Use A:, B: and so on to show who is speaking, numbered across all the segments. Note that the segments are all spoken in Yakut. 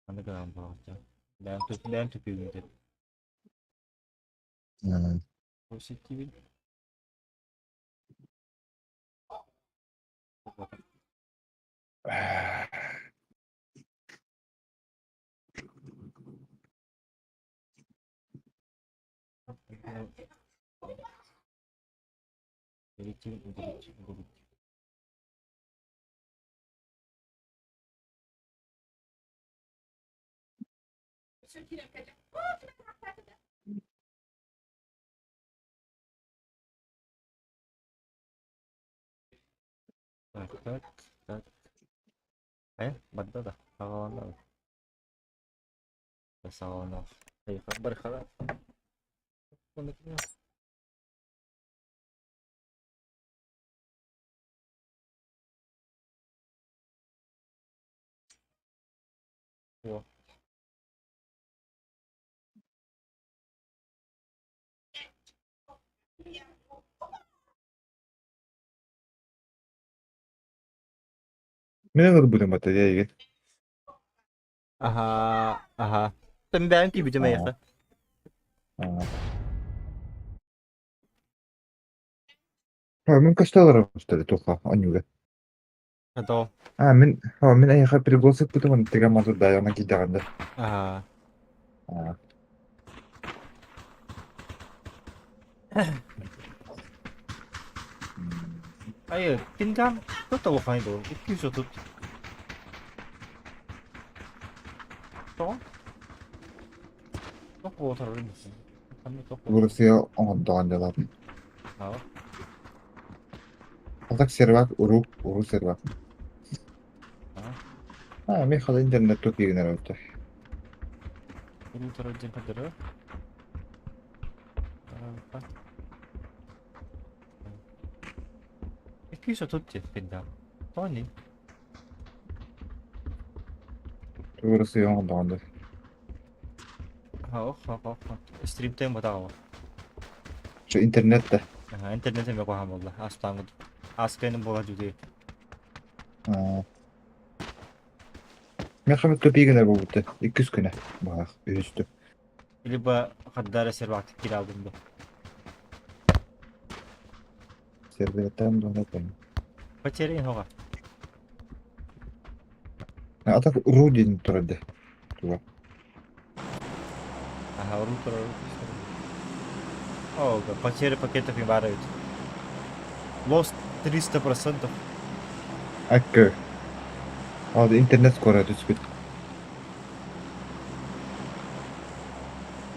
A: Аны гынан буолааччы. Бэйэм бэйэм түпүүбүн деп. Ситтибин. Так, так, так. Барда да, саҕаланна. Саҕаланна. Бархара.
B: Мин ылбытым батарея
A: Аха, аха. Тэмбээн тиийбитим эйиэхэ.
B: Мин көстө олорор туха онньуга.
A: Это
B: А мин мин эйиэхэ приглас ыппытым онно тыган матурдаайаҕына киирдэҕин да.
A: Аха. Айы, пингам тут улахан буолуо, 230. Тоҕо? Туох буолар
B: Урусуйа оҥордоҕун дьалар. Атак сервак уру уру сервак. А мен хала интернет тут кииринэр эбиттэр.
A: Уру диэн көрдөрөр. 230 диэппин да. Тоҕо инний?
B: Урусуйа оҥордоҕун да.
A: Ох, ох, ох. Стримтэн батаҕа.
B: Şu интернет да.
A: Интернет эмэ куһаҕан буолла. Астаан Аскайны буола дьүдүй.
B: Мен хамыт тупигына буолбута. Иккис күнэ. Баах, үһүстү.
A: Либо хардара сервактык кире алдым бу.
B: Сервераттан дуона кэн.
A: Потерян хоға.
B: А так ру диэн турар Туга.
A: Ага, ру турар. О, потеря пакетов и барают. Lost 300%.
B: Аккы. Ал интернет скоро түспүт.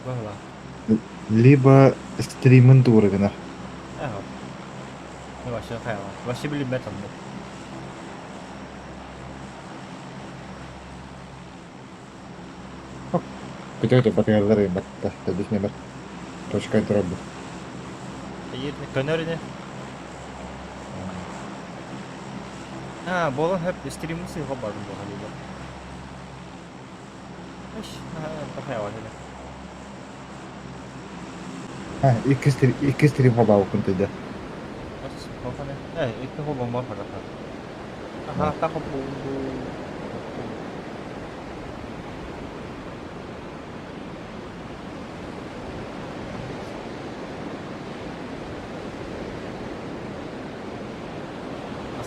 A: Баһыла.
B: Либо стримын тура гынар.
A: Ага. Ну, вообще хайала. Вообще билинбэт онно.
B: Көтө-көтө батыһаллар ыйбатта. Төрдүс нөмер. Точка турарбыт.
A: Көнөр ини. А, буолан хөп стримын сыыха бардым буолан либо. Эш, хайала
B: А, икки стрим хабаабыккын тыйда.
A: Икки хобомор хараха. Аха, так бу.